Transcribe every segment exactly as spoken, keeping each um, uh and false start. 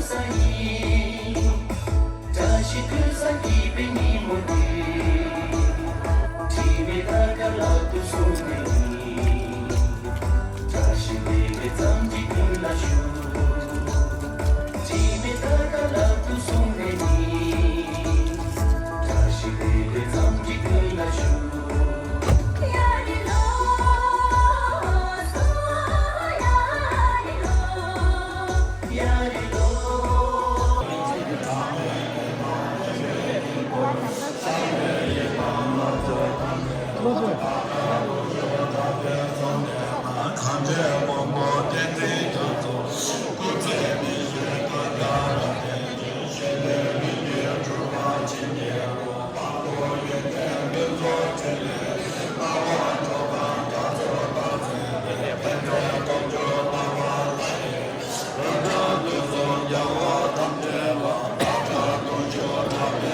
བཀྲ་ཤིས་ཀུན་བཟང་སྐྱིད་པའི་ཉིན་མོ་འདི། དྲི་མེད་ཐར་པ་ལག་ཏུ་བཟུང་ནས་ནི། བཀྲ་ཤིས་བདེ་ལེགས་ཙམ་གྱིས་ཀུན་ལ་ཞུ། དྲི་མེད་ཐར་པ་ལག་ཏུ་བཟུང་ནས་ནི། བཀྲ་ཤིས་བདེ་ལེགས་ཙམ་གྱིས་ཀུན་ལ་ཞུ། ལས་བྱ་ལ། ཡོད་དང་མེད་ཡོད་དང་།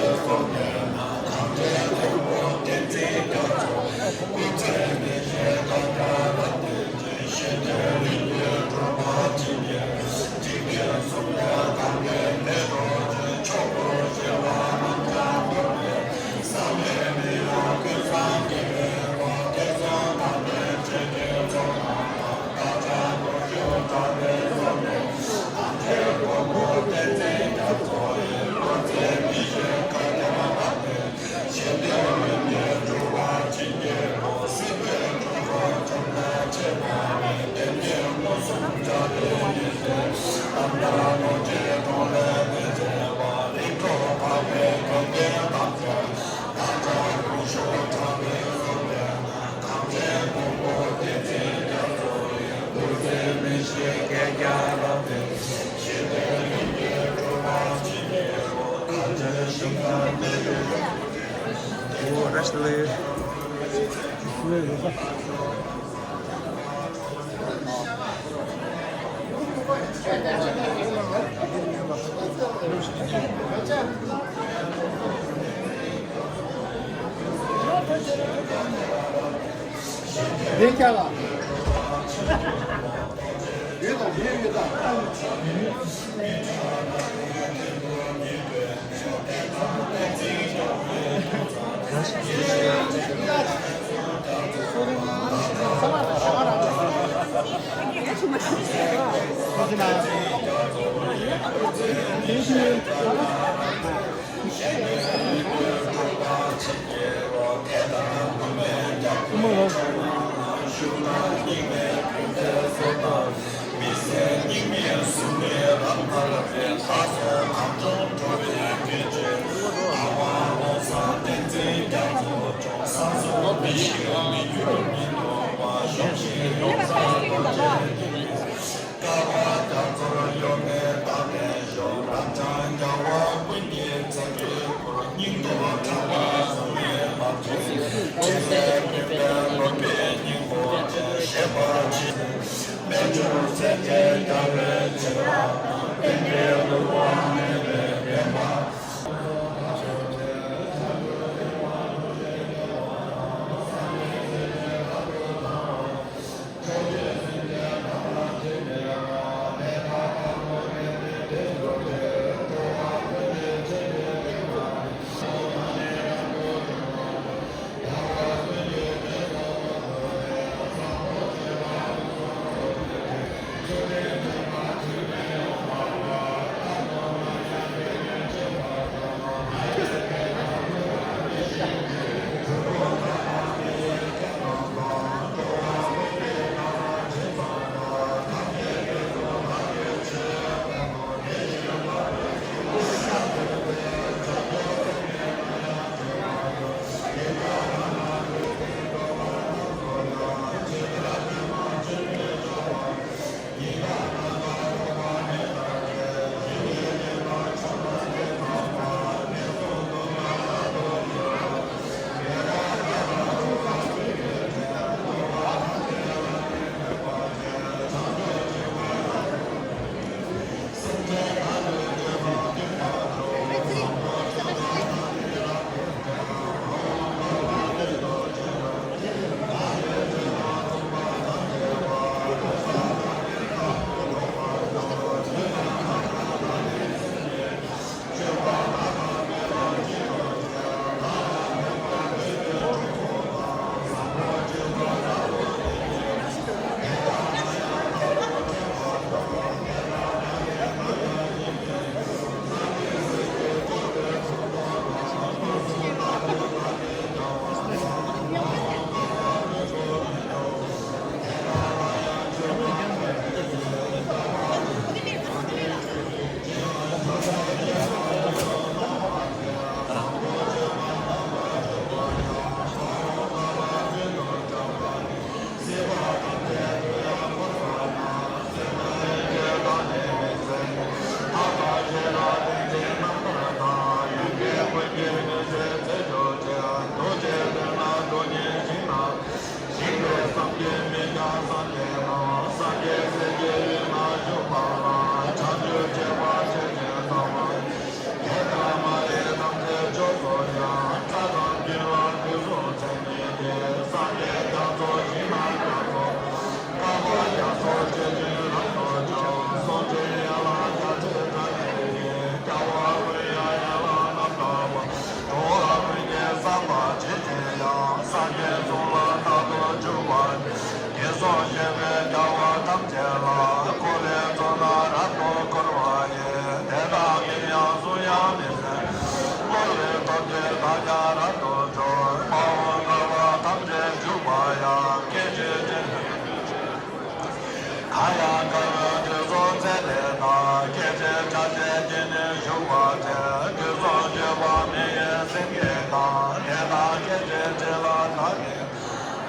བ་སྟེ། དུས་གསུམ་སྤྱོད་པ་མི་ཡི་སེང་གེ་དང་། དེ་དག་སྐད་ཅིག་གཅིག་ལ་བདག་གིས།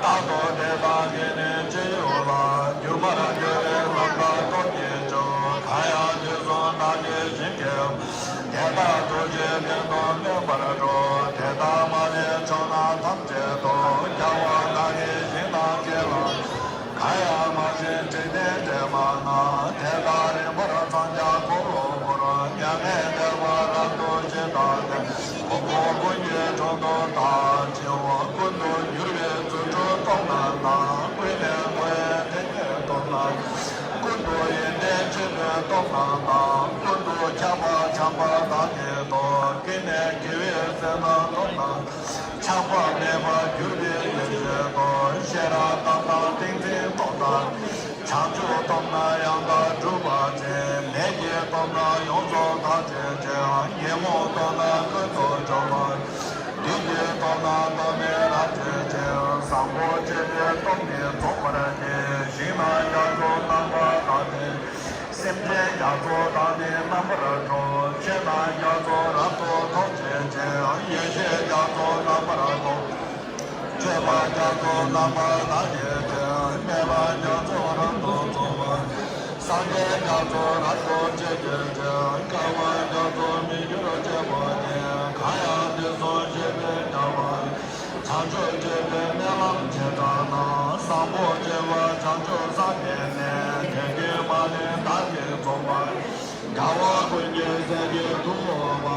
རྟག་ཏུ་དེ་དག་གིས་ནི་ཅི་ཡོང་ལ། སྒྱུ་མར་འགྱུར་བའི་ལམ་ཁ་སྟོབས་ཀྱིས་འཇོམས། གང་ཡང་དུས་གསུམ་བདག་གི་ཞིང་སྐྱེ་བ། དེ་དག་ཐུགས་རྗེའི་སྟེང་དུ་སྨིན་པར་འགྲོ། དེ་ལྟར་མ་ལུས་ཕྱོགས་རྣམས་ཐམས་ཅད་དུ། རྒྱལ་བ་བདག་གི་ཞིང་རྣམས་སྐྱེ་ལ། གང་ཡང་མ་ཟིན་འཇིག་རྟེན་དྲི་མ་རྣམས། དེ་དག་རིམ་པར་འཚང་རྒྱ་འཁོར་ལོ་བསྐོར། མྱ་ངན་འདས་པ་རབ་ཏུ་ཞི་བདག་སྟེ། ཕུང་པོ་ཀུན་གྱི་དྲུང་དུ་བདག་མཆིའོ། ཀུན་ཏུ་བསྒྱུར་བའི་རྫུ་འཕྲུལ་སྟོབས་རྣམས་དང་། ཀུན་ནས་འགོ་བའི་ཐེག་པའི་སྟོབས་རྣམས། ཀུན་ཏུ་ཡོན་ཏན་ཆེན་པོའི་སྟོབས་རྣམས་དང་། ཀུན་ཏུ་ཁྱབ་པ་འཆང་བ་བདག་གི་སྟོབས། ཀུན་ནས་དགེ་བའི་བསོད་ནམས་སྟོབས་རྣམས། ཆགས་པ་མེད་པར་གྱུར་པའི་ཡེ་ཤེས་སྟོབས། ཤེས་རབ་ཏན་ཏན་ཏིང་འཛིན་སྟོབས་དང་། བྱང་ཆུབ་སྟོབས་རྣམས་ཡང་དག་གྲུབ་པ་ཅན། ལས་ཀྱི་སྟོབས་རྣམས་ཡོངས་སུ་དག་བྱེད་ཅིང་། ཉོན་མོངས་སྟོབས་རྣམས་ཀུན་ཏུ་འཇོམས་པ། བདུད་ཀྱི་སྟོབས་རྣམས་སྟོབས་མེད་རབ་བྱེད་ཅིང་། བཟང་པོ་སྤྱོད་པའི་སྟོབས་ནི་རྫོགས་པར་བྱེད། ཞིང་རྣམས་རྒྱ་མཚོ་རྣམ་པར་དག་སྟེ། སེམས་ཅན་རྒྱ་མཚོ་དག་ནི་རྣམ་པར་འཇོམས། ཆོས་རྣམས་རྒྱ་མཚོ་རབ་ཏུ་ཐོབ་བྱེད་ཅིང་། ཡེ་ཤེས་རྒྱ་མཚོ་རྣམ་པར་རྫོགས། སྤྱོད་པ་རྒྱ་མཚོ་རྣམ་པར་དག་བྱེད་ཅིང་། སྨོན་ལམ་རྒྱ་མཚོ་རབ་ཏུ་རྫོགས་པ། སངས་རྒྱས་རྒྱ་མཚོ་རབ་ཏུ་སྤྱད་བྱེད་ཅིང་། དགའ་བ་རྒྱ་མཚོ་མི་འགྱུར་སྤྱད་པ་ཉིད། གང་ཡང་དུས་གསུམ་གཤེགས་པའི་རྒྱལ་བ། བྱང་ཆུབ་སྤྱོད་པའི་སྨོན་ལམ་བྱེ་བྲག་རྣམས། བཟང་པོ་སྤྱོད་པ་བྱང་ཆུབ་སངས་རྒྱས་ནས། དོན་ཀུན་མ་ལུས་བདག་གིས་རྫོགས་པ། རྒྱལ་བ་ཀུན་གྱི་སྲས་ཀྱི་ཐུ་བོ་པ།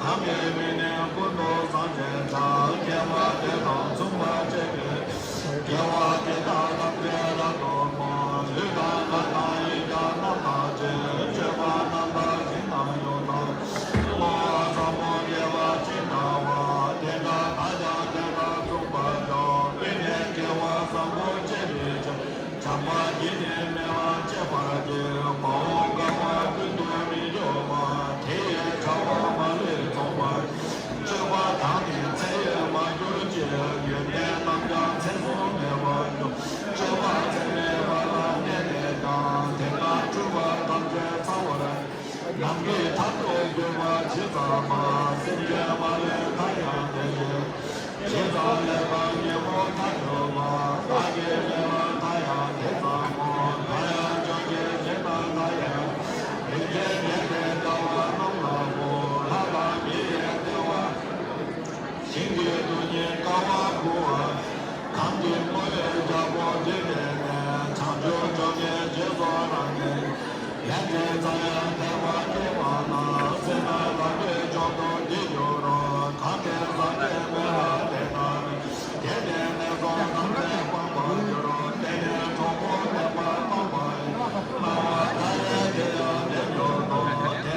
དམ་པའི་མིང་ནི་ཀུན་ཏུ་བཟང་ཞེས་བྱ། མཁས་པ་དེ་དག་མཚུངས་པར་སྤྱད་པའི། དགེ་བ་འདི་དག་ཐམས་ཅད་རབ་ཏུ་བསྔོ། ལུས་དང་ངག་དང་ཡིད་ཀྱང་རྣམ་དག་ཅིང་། སྤྱོད་པ་རྣམ་དག་ཞིང་རྣམས་ཡོངས་དག་བསྔོ་བ་བཟང་པོ་དགེ་བ་ཅི་འདྲ་བ། དེ་དག་ཐམས་ཅད་དེ་དག་མཚུངས་པར་སྤྱད། ཀུན་ནས་དགེ་བ་བཟང་པོ་སྤྱད་པའི་ཕྱིར། བྱམས་པ་ཉིད་ནི་སྨོན་ལམ་སྤྱད་པར་བགྱི། མ་འོངས་བསྐལ་པ་ཀུན་ཏུ་མི་འགྱུར་བ། དེ་ཡི་བྱ་བ་མ་ལུས་རྫོགས་པར། སྤྱོད་པ་དག་ནི་ཚེ་ཡི་མ་གྱུར་ཅིག་ཡོན་ཏན་རྣམས་ཀྱང་ཚེ་གཟུང་མེད་པར་འགྱུར། སྤྱོད་པ་ཚད་མེད་པ་ལ་གནས་ནས་ཀྱང་། དེ་དག་འཁྲུལ་པ་ཐམས་ཅད་ཚང་བར། ནམ་མཁའི་མཐའ་སྟོང་འདུས་པ་ཇི་ཙམ་པ། སེམས་ཅན་མ་ལུས་མཐའ་ཡང་དེ་བཞིན། ཇི་ཙམ་ལས་དང་ཉོན་མོངས་མཐའ་གྲོལ་བ། བདག་གི་སྨོན་ལམ་མཐའ་ཡང་དེ་ཙམ་མོ། གང་ཡང་ཕྱོགས་བཅུའི་ཞིང་རྣམས་མཐའ་ཡས། རིན་ཆེན་བརྒྱན་ཏེ་དགའ་བ་རྣམས་ལ་བསྔོ། ལྷ་དང་མི་ཡི་བདེ་བ། ཞིང་གི་རྡུལ་སྙེད་དཀའ་བ་ཁུར་བ། གང་གིས་བསྔོ་བའི་རྒྱལ་པོ་འདི་བསྟེན་ནས། བྱང་ཆུབ་མཆོག་གི་རྗེས་སུ་རང་ནི། ལན་ཅིག་ཙམ་ཡང་འདས་པ་སྐྱེས་པ་ན། སྲིད་ན་ལམ་གྱི་མཆོག་ཏུ་འདི་འགྱུར་རོ། གང་གིས་སངས་རྒྱས་སྨོན་ལམ་འདི་དག་ནི། དེ་ནི་ནད་གདོན་ཐམས་ཅད་སྤངས་པར་འགྱུར། དེ་ནི་གྲོགས་པོ་ནད་པ་སྤངས་པ་ཡིན། སྨྲ་བ་མཐའ་ཡས་དེ་ཡང་ནད་མྱུར་དུ།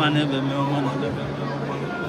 མ་ཎི་པདྨེ་ཧཱུྃ། མ་ཎི་པདྨེ་ཧཱུྃ། མ་ཎི་པདྨེ་ཧཱུྃ།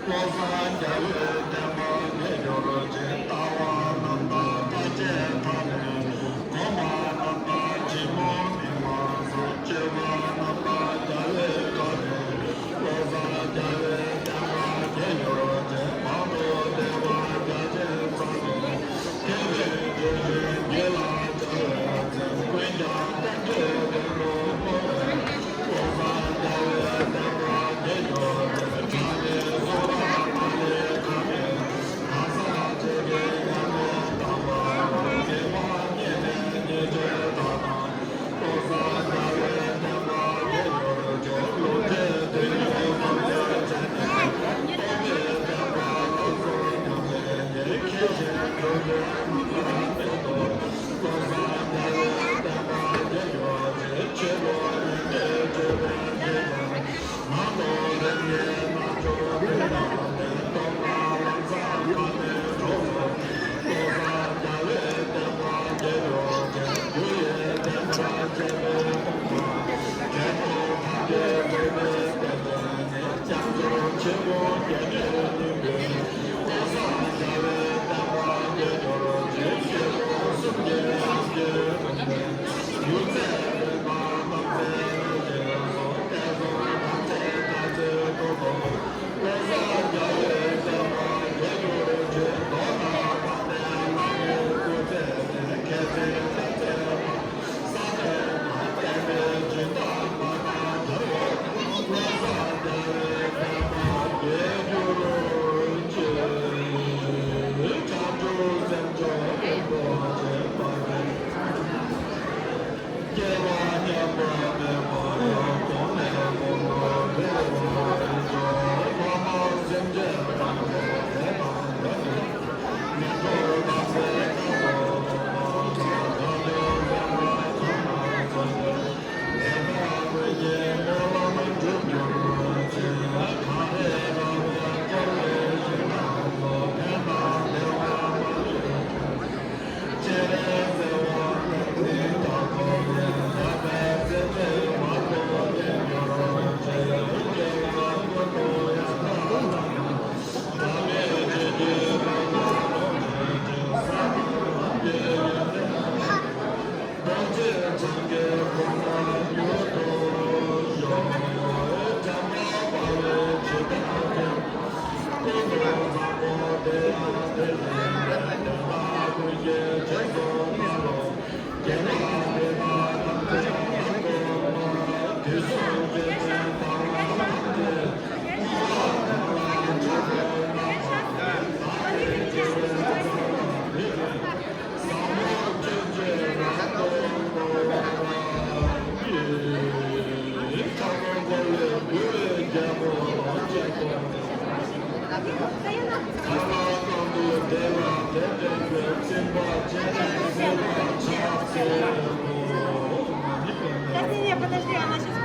བློ་བཟང་རྒྱལ་བའི་བསྟན་པ་རྒྱས་གྱུར་ཅིག་ལྟ་བ་རྣམ་དག་དཀའ་སྤྱད་མཐའ་ནས། སྒོམ་པ་རྣམ་དག་ཇི་སྨོན་མི་མ་བཟང་། སྤྱོད་པ་རྣམ་དག་རྒྱལ་བའི་བཀའ་ནས། བློ་བཟང་རྒྱལ་བའི་བསྟན་པ་རྒྱས་གྱུར་ཅིག་མང་དུ་བདེ་བ་རྒྱ་ཆེར་བསགས་ནས། དགེ་བའི་རྒྱུ་ལ་བྱ་བའི་ཚེ། ཀུན་ཀྱང་རྟེན་འབྲེལ་དོན་དུ་བསྔོ་བས། བློ་བཟང་རྒྱལ་བའི་བསྟན་པ་རྒྱས་གྱུར་ཅིག་ཕྲིན་ལས་གསུམ་པ་ཐ་ལེ་ཁ་མེ། གང་ཟག་ཆོས་ཀྱི་ཉམས་ལེན་དམ་པ་རུ། དགེ་བ་བསྙེན་གནས་ཉེས་སྤྱོད་དག་དང་། བློ་བཟང་རྒྱལ་བའི་བསྟན་པ་རྒྱས་གྱུར་ཅིག་བློ་གྲོས་དོན་གཉིས་ཟུང་འབྲེལ་བྱས་ནས། རྟོགས་པའི་བདེན་པ་ལམ་སོགས་ཉམས་ལེན་གྱིས། མཁས་བཞིན་གྲུབ་པའི་རྣམ་གྲངས་མེད་དོ། བློ་བཟང་རྒྱལ་བའི་བསྟན་པ་རྒྱས་གྱུར་ཅིག་ཆོས་ལུགས་ཡོན་ཏན་སྤྱོད་པའི་རྗེས་ཀྱང་། ནང་དུ་རིམ་གྱིས་རྣལ་འབྱོར་ཕུན་ཚོགས་ཏེ། རྟོགས་པ་ལམ་བཟང་ཁ་ནས་གྲོལ་སོང་། བློ་བཟང་རྒྱལ་བའི་བསྟན་པ་རྒྱས་གྱུར་ཅིག་རྒྱུ་ཡི་བདེན་པ་འཆད་པའི་དཔུང་དང་། འབྲས་བུ་ཐམས་ཅད་ཐོབ་པའི་བསྟན་བཅོས་ནི། རྒྱ་མཚོ་ཆེན་པོ་རྒྱ་སྐྱེད་སྙིང་པོའི། བློ་བཟང་རྒྱལ་བའི་བསྟན་པ་རྒྱས་གྱུར་ཅིག་ཆོས་ལུགས་གསུམ་གྱི་རྣམ་འགྱུར་ཀུན་ནས། སྒྱུ་རྩལ་རིག་པ་རྣམ་འཕེལ་ལ་སྦྱིན་སོགས། དད་གསུམ་དམ་ཚིག་དར་ཚུལ་ཏོག་ཏོ། བློ་བཟང་རྒྱལ་བའི་བསྟན་པ་རྒྱས་གྱུར་ཅིག་མདོ་དང་དཔལ་ལྡན་ལྷ་མོའི་སྐུ་ཚེ་ནས། མཁས་བཙུན་དཔལ་བརྩེགས་པ་ས་སྟེང་ན། བསྟན་པའི་སྦྱིན་བདག་མ་དང་བྲལ་བའི། བློ་བཟང་རྒྱལ་བའི་བསྟན་པ་རྒྱས་གྱུར་ཅིག་བྱང་ཆུབ་སེམས་མཆོག་རིན་པོ་ཆེ་སྤངས་པའི། སྐྱེ་བ་མྱ་ངན་པ་མེད་པ་ཡང་། གོང་ནས་གོང་དུ་འཕེལ་བར་ཤོག་ཕ་མ་སེམས་ཅན་ཐམས་ཅད་བདེ་དང་ལྡན་པའི། ངན་འགྲོར་ལྟ་བའི་ཁ་དོག་མཐོང་བ་དང་། དགྲ་བཅོམ་པའི་ཁམས་ན་གསོན་པའི། བདེན་པ་ཀུན་གྱི་སྨོན་ལམ་འགྲུབ་གྱུར་ཅིག་གངས་རི་ར་བས་བསྐོར་བའི་ཞིང་ཁམས་སུ། ཕན་དང་བདེ་བ་མ་ལུས་འགྲུབ་གྱུར་ཅིག་སྤྱན་རས་གཟིགས་དབང་བསྟན་འཛིན་དང་། ཐུགས་ཀྱི་མཛད་པའི་སེམས་ཅན་བར་དུ་བརྟན་གྱུར་ཅིག་སྐྱེ་བ་ཀུན་ཏུ་ཡང་དག་བླ་ན་མེད་པའི། བདག་མེད་ཆོས་ཀྱི་སྐུ་ལ་ལོངས་སྤྱོད་ཅིང་། ས་དང་ལམ་གྱི་ཡོན་ཏན་རྟོགས་བྱེད་འཚང་རྒྱའི་གོ་འཕང་མྱུར་ཐོབ་ཤོག་བྱམས་པ་འབར་བའི་བྱེ་བྲག་སྟེང་། ཀུན་ཏུ་བཟང་པོ་དེ་ཡང་དེ་བཞིན་ཏེ། དེ་དག་ཀུན་གྱི་རྗེས་སུ་བདག་སློབ། དགེ་བ་འདི་དག་ཐམས་ཅད་ལ་གོམས་པ། དུས་གསུམ་རྒྱལ་ཆེན་དང་བ་ཐམས་ཅད། སྐུ་ལ་གང་ལ་མཆོད་པའི་རྣམ་པ། བདག་གི་སྤྱོད་པའི་རྩ་བ་འདི། ཟབ་མོ་སྤྱོད་ཕྱིར་རབ་ཏུ་བསྔོ་བར་བགྱི། ཁྲ་མོ་བསྔོ་བས་འབུལ་བའི་རྒྱལ་པོ་ལོངས་སྤྱོད་པ། Подожди, подожди, она сейчас.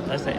That's it.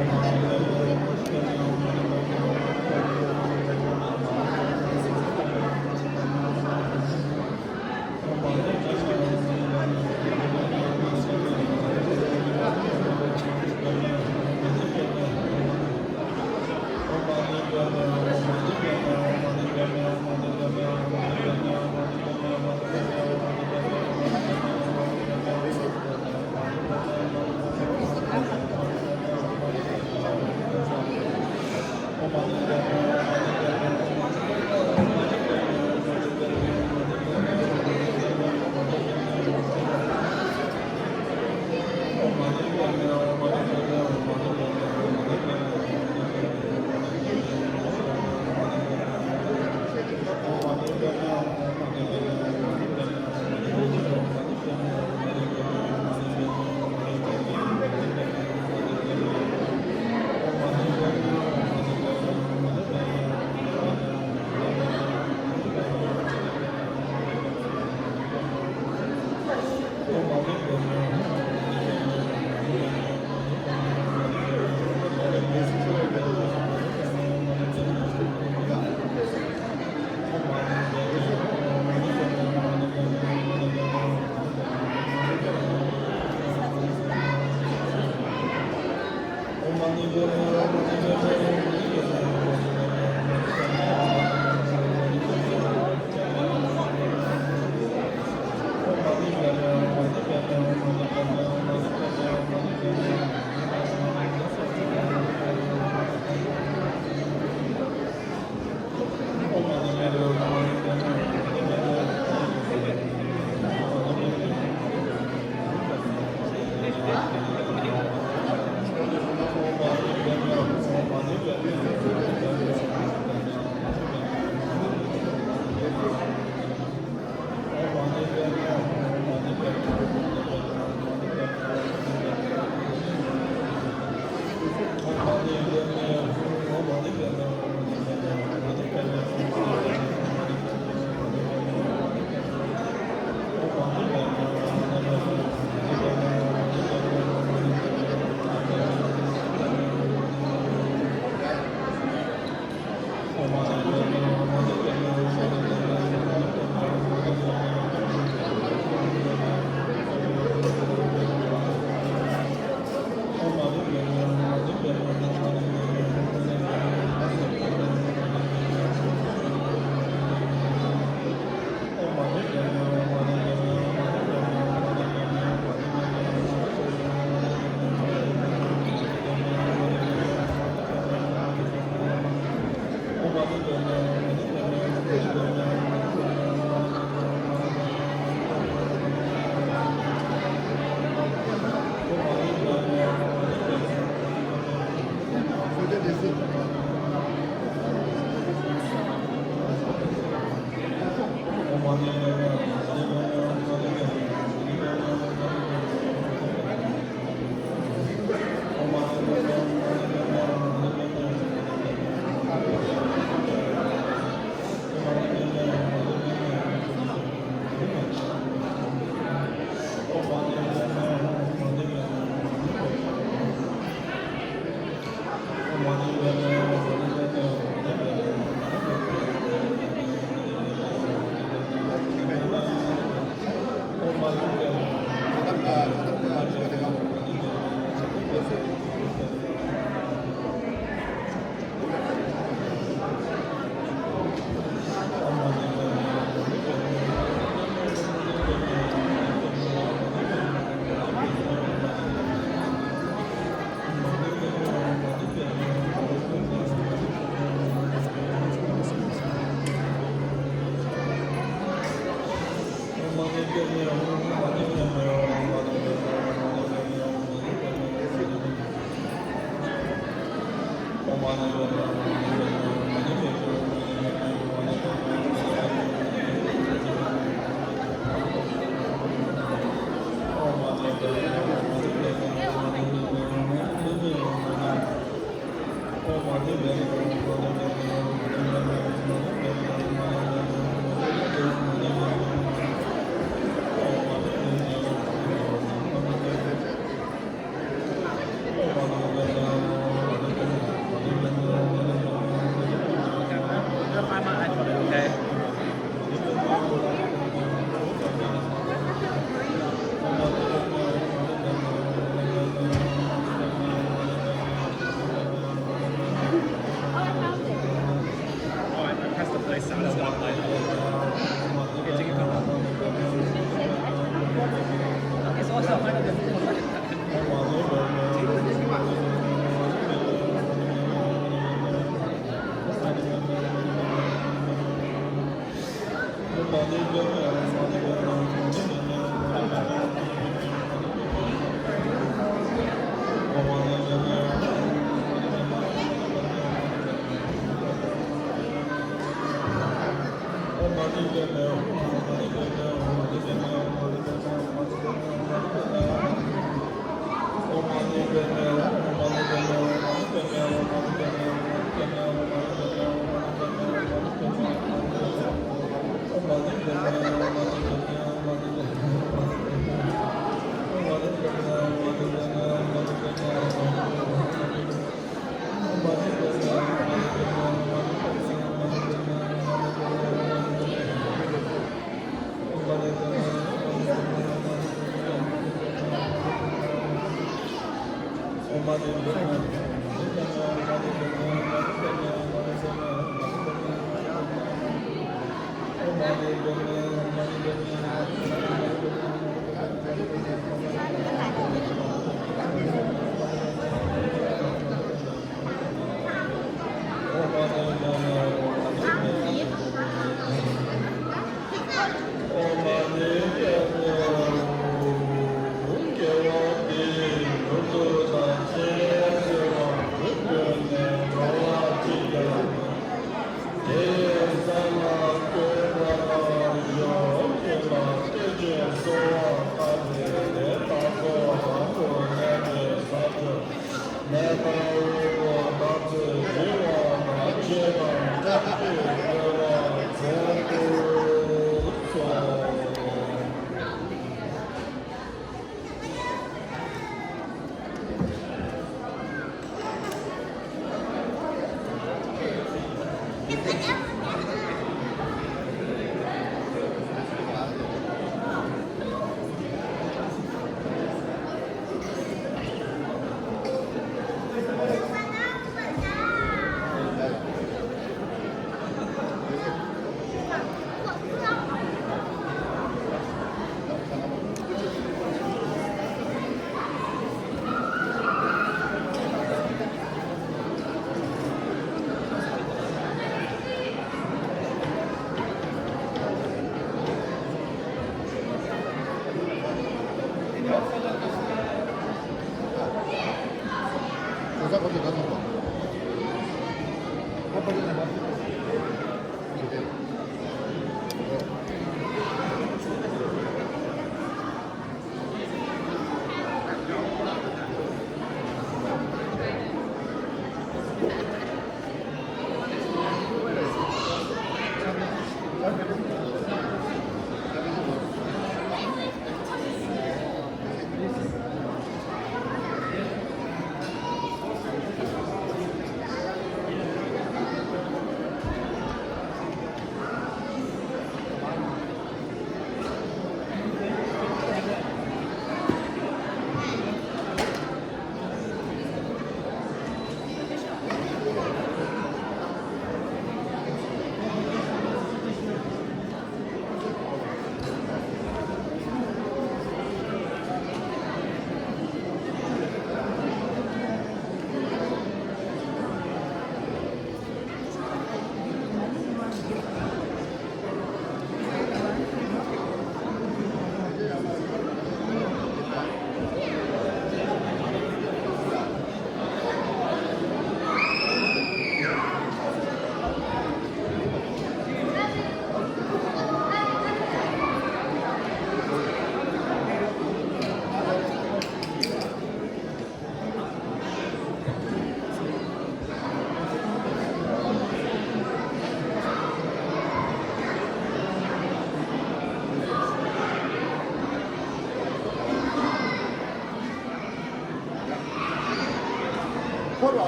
ཁོ་ལ་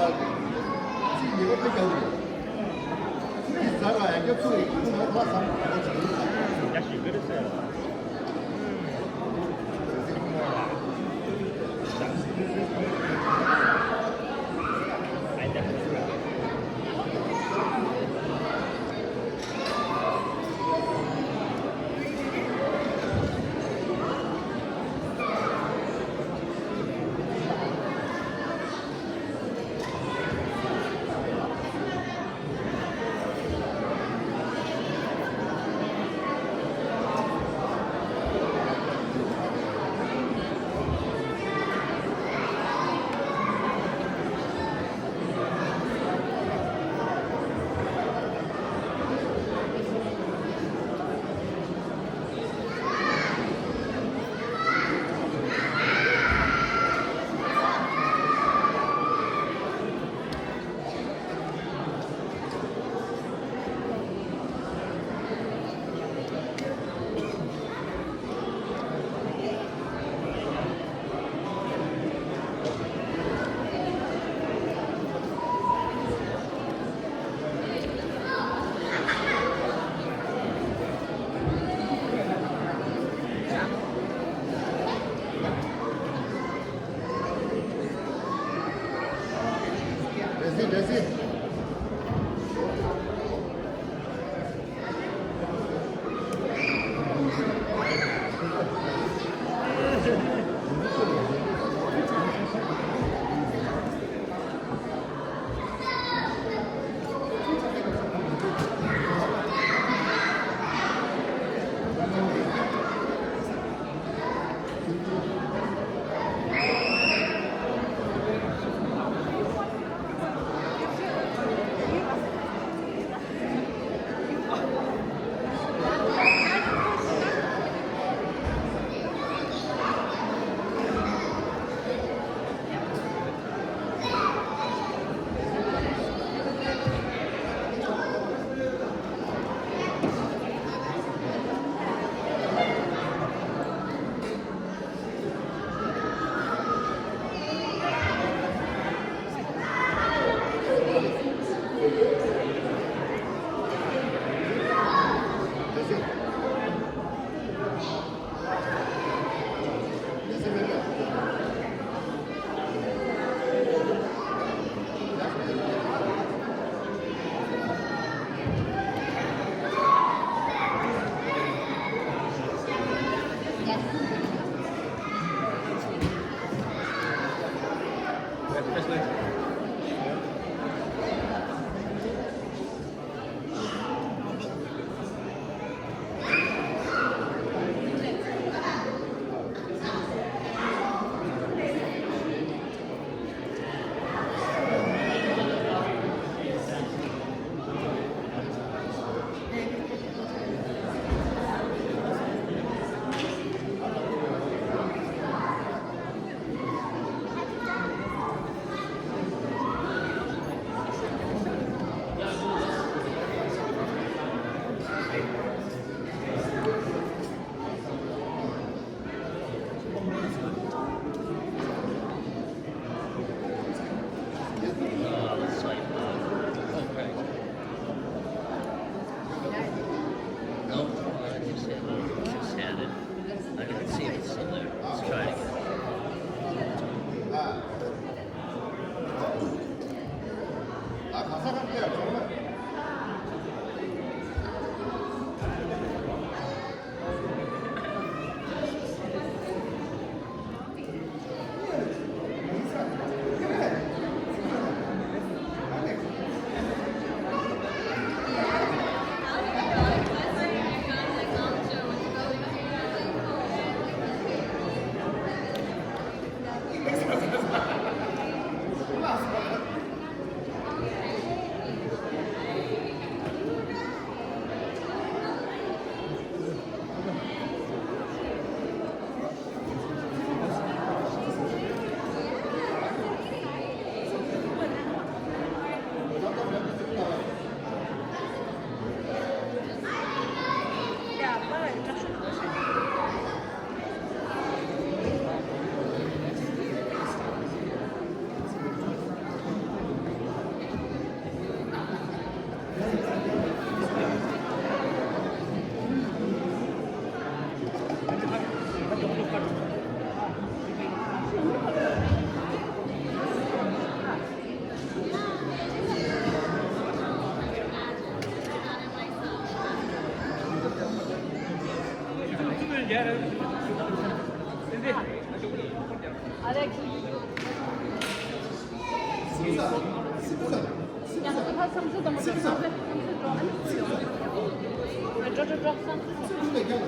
ཅི་ཉེས་པ་དཔེ་རྒྱག་གི་རེད། ཅི་ཟ་ར་ཡང་སྐྱབས་ཚུགས་རེད། ཁོ་ལ་ལྷག་བསམ་པ་ཅིག་ཡོད། ཡ་ཞིག་གི་རེད་ཟེར། No, I just had, I just had it. I can see it's still there. Let's try it again.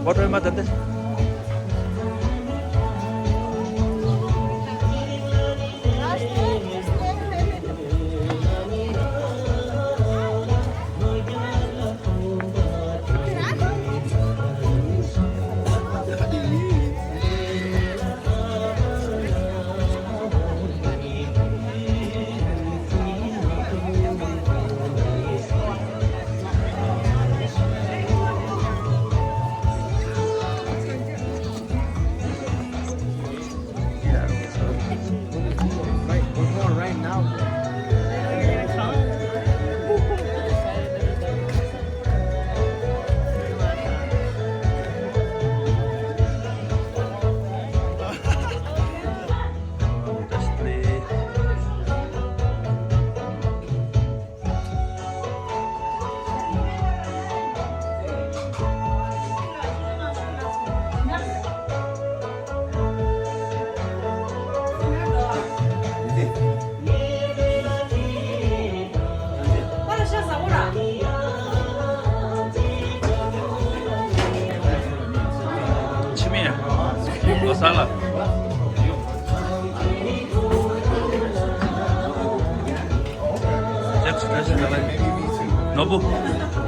Water mother. Yeah, so, right, we're going right now. ཕྱི་མི་ལོ་གསར་ལ། ནོར་བུ།